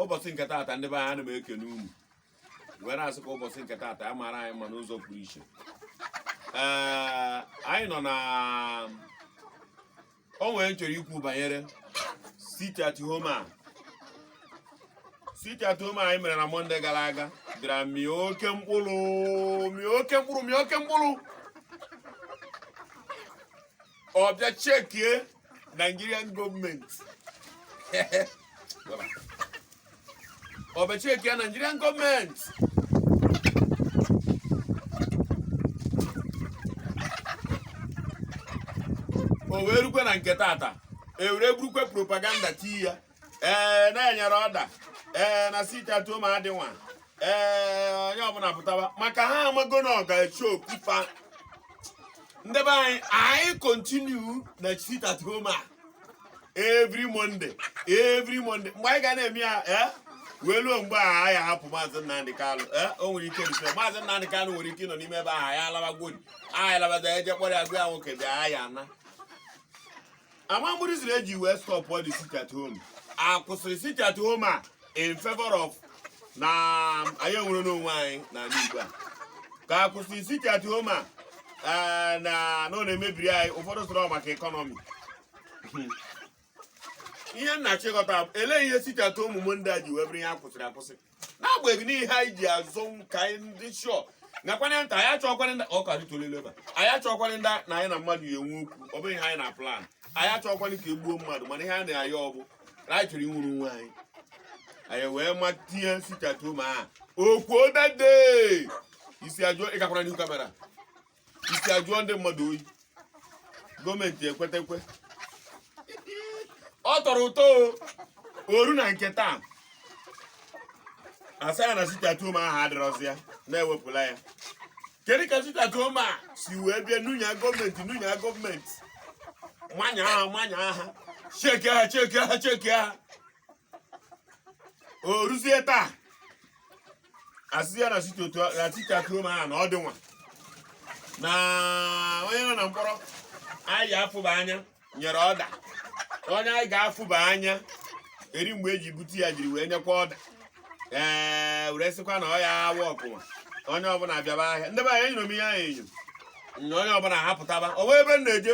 Ụbọchị nke taata, ndị be anyị, ana m ekene unu wee na-asị ka ụbọchị nke taata ya mara anyị mma n'ụzọ pụrụ iche. Ee, anyị nọ na o nwere m chọrọ ikwu banyere sit at home a. Sit at home anyị mere na Monday gara aga bịara mịa oke mkpụrụ, mịa oke mkpụrụ, mịa oke mkpụrụ. Ọ bịa chekie Nigerian gọọmenti, ọ bịa chekie Nigerian gọọmenti. O wee rukwe na nke tata, ewere burukwe propaganda tii ya, ee, na-enyere order, ee, na sit at home adịnwa, ee, onye ọbụla pụtaba, maka ha amago na ọ ga-echi okufa. Ndị be anyị, anyị continue na sit at home a every Monday, every Monday, mgbe anyị ga na-eme ya, ee, wee ruo mgbe a anyị ahapụ Maazị Nnamdị Kanụ. Ee, o nwere ike rufe Maazị Nnamdị Kanụ nwere ike ịnọ n'ime ebe ahụ, anyị alabagwori, anyị labaza, eje kpọrọ ya, gwa ya, nwoke bịa, anyị ana ama mgbụrụ eji wee stop all the sit at home. A kwụsịrị sit at home a in favor of na anyị enwere n'onwe anyị n'ala Igbo a, ka a kwụsịrị sit at home a, ee, na ọ na-emebiri anyị. Ụfọdụ sịrị ọ maka economy. Ihe nna chịkọta, elee ihe sit at home Monday a ji wee bụrụ ihe a kwụsịrị akwụsị, n'agbanyeghị n'ihe anyị ji azụ ka anyị ndị sure nakwana nta anyị achọkwana ndị ọ ka tolelu ebe a. Anyị achọkwana ndị na anyị na mmadụ ya enwe okwu, ọ bụghị ihe anyị na plan. Anyị achọkwana ka e gbuo mmadụ, mana ihe a na-ayọ ọ bụ na anyị chọrọ inwere onwe anyị. Anyị wee ma tinye sit at home a okwu odede isi ajụọ ịgakwara n'ihu camera, isi ajụọ ndị mmadụ oyi. Gọọmenti ekwetekwe, ọ tọrọ ụtọ o oru na nke taa, asa ya na sit at home ahụ adịrọzi ya, na-ewepụla ya. Kedu ka sit at home a si wee bịa nunya gọọmenti, nunya gọọmenti, manya ha, manya ha, shake ha, shake ha, shake ha, o ruzie taa asịzi ya na sit at home ahụ na ọ dị nwa na onye nọ na mkpọrọ anyị ga-afụba anya nyere order, onye anyị ga-afụba anya eri mgbe eji bute ya jiri wee nyekwa order, ee, were sịkwa na ọ ya awa ọkụma, onye ọbụla bịaba ahịa. Ndị be anyị, enyere m ihe ahụ enyo nya, onye ọbụla hapụtaba onwe ebe m na-eje.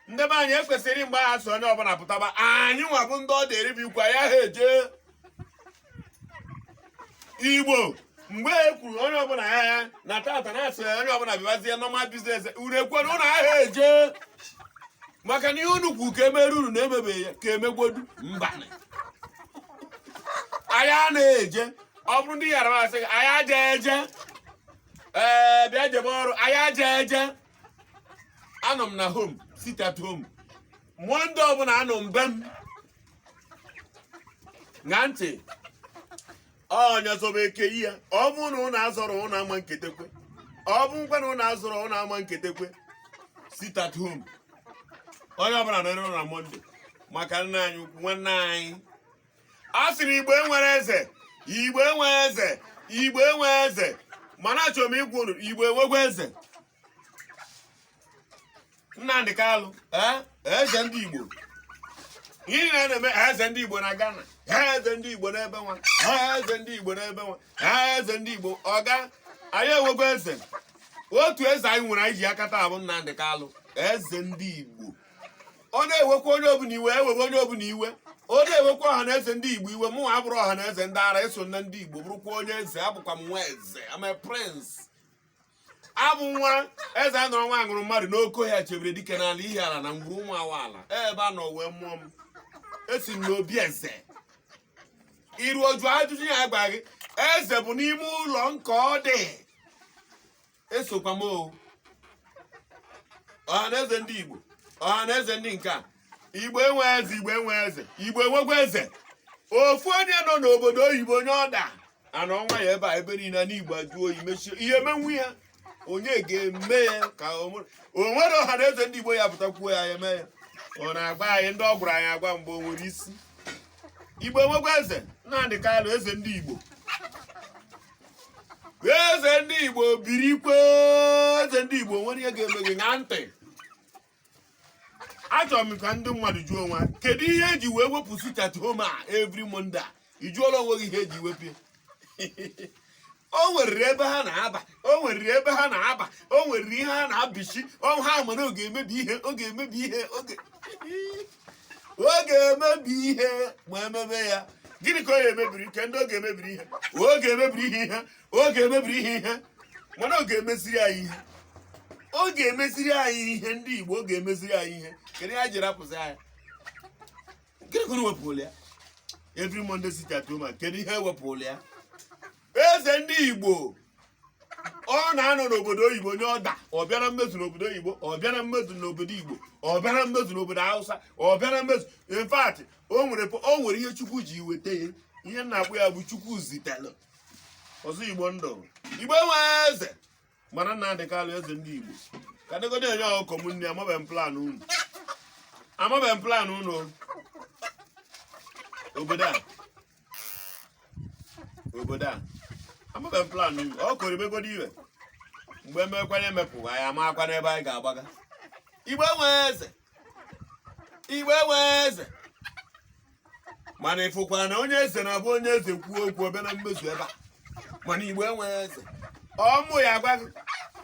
Ndị be anyị, ekwesịrị mgbe agha sị onye ọbụla pụtaba, anyị nwa bụ ndị ọ dịrị bụ ikwu anyị ha eje Igbo. Mgbe e kwuru onye ọbụla ya ya na tata na-asị onye ọbụla bịabazie normal business, unu ekwere ụnụ ahịa eje, maka na ihe unu kwu ka emere unu na-emebeghị ya ka emegbodu mba. Anyị a na-eje, ọ bụrụ ndị yara asị gị anyị aja eje, ee, bịa jebe ọrụ, anyị aja eje. Anọ m na home, sit at home Monday ọbụla, anọ m be m. Ṅaa ntị, onye zọba eke ya. Ọ bụrụ na ụnụ azọrọ, ụnụ ama nketekwe. Ọ bụrụkwa na ụnụ azọrọ, ụnụ ama nketekwe. Sit at home, onye ọbụla nọrọ na Monday maka nna anyị ukwu, nwanne anyị. A sịrị Igbo enwere eze, Igbo enwe eze, Igbo enwe eze, mana achọrọ m ịgwa unu, Igbo enwekwa eze. Nnamdị Kanụ, ee, eze ndị Igbo. Ihe na na-eme eze ndị Igbo na Ghana, eze ndị Igbo n'ebe nwa, eze ndị Igbo n'ebe nwa, eze ndị Igbo ọga. Anyị enwekwa eze. Otu eze anyị nwere anyị ji aka taa bụ Nnamdị Kanụ, eze ndị Igbo. Ọ na-ewekwa onye ọbụla iwe, ewebe onye ọbụla iwe. Ọ na-ewekwa ọha na eze ndị Igbo iwe. Mụ abụrụ ọha na eze ndị ara, eso na ndị Igbo, bụrụkwa onye eze. Abụkwa m nwa eze. I'm a prince. Abụ nwa eze a nọrọ nwa aṅụrụ mmadụ n'oke ọhịa chebere dike n'ala ihe ala na ngwuru ụmụ awaala ebe a nọ wee mụọ m. Esi m n'obi eze iru oju ajụjụ ya agba gị. Eze bụ n'ime ụlọ nke ọ dị. Esokwa m o ọha na eze ndị Igbo, ọha na eze ndị nke a. Igbo enwe eze, Igbo enwe eze, Igbo enwekwa eze. Ofu onye nọ n'obodo oyibo onye ọda anọ nwa ya ebe a, ebe niile n'Igbo ajụ oyi mechie ihe emenwu ya. Onye ga-eme ya ka o nwere ọha na eze ndị Igbo ya pụtakwuo ya, ya eme ya. Ọ na-agba anyị ndị ọ gwara anyị agwa mgbe o nwere isi. Igbo enwekwa eze. Nnamdị Kanụ, eze ndị Igbo, eze ndị Igbo, birikwe. Eze ndị Igbo nwere ihe ga-eme gị. Ṅaa ntị, achọrọ m ka ndị mmadụ jụọ onwe ha, kedu ihe eji wee wepụ sit at home a every Monday a? Ị jụọla onwe gị ihe eji wepụ ya? O nweriri ebe ha na-aba, o nweriri ebe ha na-aba, o nweriri ihe ha na-abichi. Ọ ha mana ọ ga-emebi ihe, ọ ga-emebi ihe, oge ọ ga-emebi ihe ma emebe ya. Gịnị ka ọ ga-emebiri? Ke ndị ọ ga-emebiri ihe? Ọ ga-emebiri ihe ihe, ọ ga-emebiri ihe ihe, mana ọ ga-emeziri anyị ihe, ọ ga-emeziri anyị ihe. Ndị Igbo, ọ ga-emeziri anyị ihe. Kedu ihe anyị ji rapụzi anyị? Gịnị ka unu wepụrụ ya? Every Monday sit at home. Kedu ihe ewepụrụ ya? Eze ndị Igbo, ọ na-anọ n'obodo oyibo nye ọda, ọ bịa na mmezu n'obodo oyibo, ọ bịa na mmezu n'obodo Igbo, ọ bịa na mmezu n'obodo Hausa, ọ bịa na mmezu. In fact, o nwere ihe Chukwu ji weta ya. Ihe nna akpụ ya bụ Chukwu zitelụ ọzọ. Igbo ndụ, Igbo enwe eze, mana Nnamdị Kanụ, eze ndị Igbo, ka dịgodo enye ọkụkọ m nne. Amabeghị m plan unu, amabeghị m plan unu. Obodo a, obodo a, amabeghị m plan unu. Ọ kọrọ emegodo iwe mgbe emekwana emepụ anyị, amakwa n'ebe anyị ga-agbaga. Igbo enwe eze, Igbo enwe eze, mana ịfụkwara na onye eze na-abụ onye eze kwuo okwu, ọbịa na mmezu ebe a. Mana Igbo enwe eze, ọmụ ya agwa gị,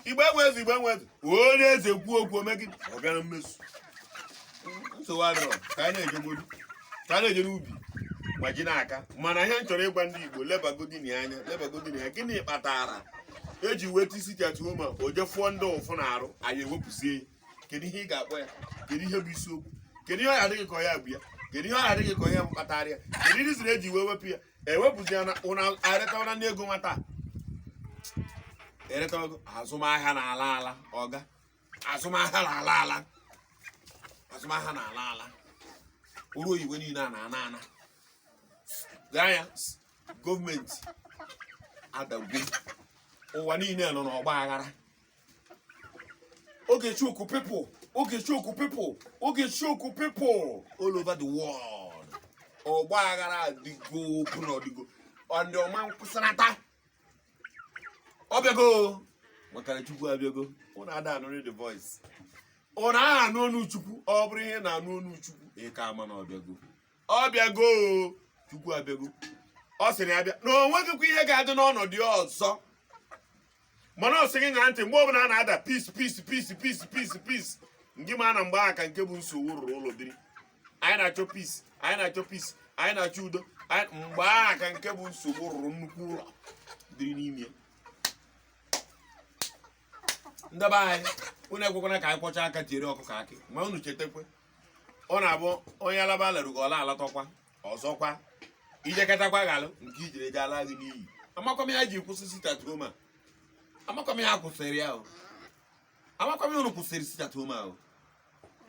Igbo enwe eze, Igbo enwe eze, onye eze kwuo okwu, ome gị, ọ bịa na mmezu. Nsogbu adịrọ. Ka anyị na-ejegbodu, ka anyị na-eje n'ubi ma ji n'aka. Mana ihe m chọrọ ịgwa ndị Igbo, lebagodini anya, lebagodini ya. Gịnị kpatara eji weta sit at home a? O je fụọ ndị ụfụ na-arụ, anyị ewepụsie ya. Kedu ihe ị ga-akpọ ya? Kedu ihe bụ isiokwu? Kedu ihe ọ adịghị ka ọ ya bụ ya? Kedu ihe ọ adịghị ka ọ ya bụ kpatara ya? Kedu ihe ziri eji wee wepụ ya? Ewepụzi ya na ụna arịtawana ndị ego nwata eretawago azụmahịa na-ala ala. Ọga, azụmahịa na-ala ala, azụmahịa na-ala ala, ụrụ oyibo niile a na-ana ana. Lee anya, gọọmenti adagbo, ụwa niile nọ n'ọgba aghara. Ogechukwu people, Ogechukwu people, Ogechukwu people all over the world, ọgba aghara adịgo bụ na ọdịgo ndị ọma nkwụsịnata. Ọ bịago maka na Chukwu abịago. Ụnụ ada anụrụ the voice, ụnụ aha anụ ọnụ Chukwu. Ọ bụrụ ihe na-anụ ọnụ Chukwu, ị ka ama na ọ bịago, ọ bịago. Chukwu abịago. Ọ sịrị ya bịa na o nweghịkwa ihe ga-adị n'ọnọdụ ya ọzọ. Mana ọ sị gị ṅaa ntị, mgbe ọbụla a na-ada peace, peace, peace, peace, peace, peace, ngị ma na mgbe aka nke bụ nsogbu rụrụ ụlọ biri. Anyị na-achọ peace, anyị na-achọ peace, anyị na-achọ udo. Mgbe aka nke bụ nsogbu rụrụ nnukwu ụlọ dịrị n'ime ya. Ndị be anyị, unu ekwekwana ka anyị kwọcha aka tiere ọkụkọ akị. Ma unu chetakwa, ọ na-abụ onye alaba lerụ ka ọ na-alatọkwa ọzọkwa, ijekọtakwa ghalụ nke ijere je ala gị n'iyi. Amakwa m ya ji kwụsị sit at home a. Amakwa m ya kwụsịrị ya o. Amakwa m ya unu kwụsịrị sit at home a o.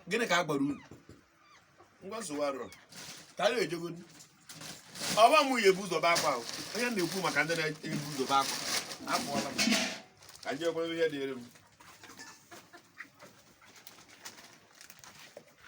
Gịnị ka a gwara unu? Ngwa, nsogbu arụrọ, ka anyị ejegodi. Ọba m ya ebu ụzọ be akwa o. Onye na-ekwu maka ndị na-ebu ụzọ be akwa, apụọla m ka nje ekwere ihe dịrị m.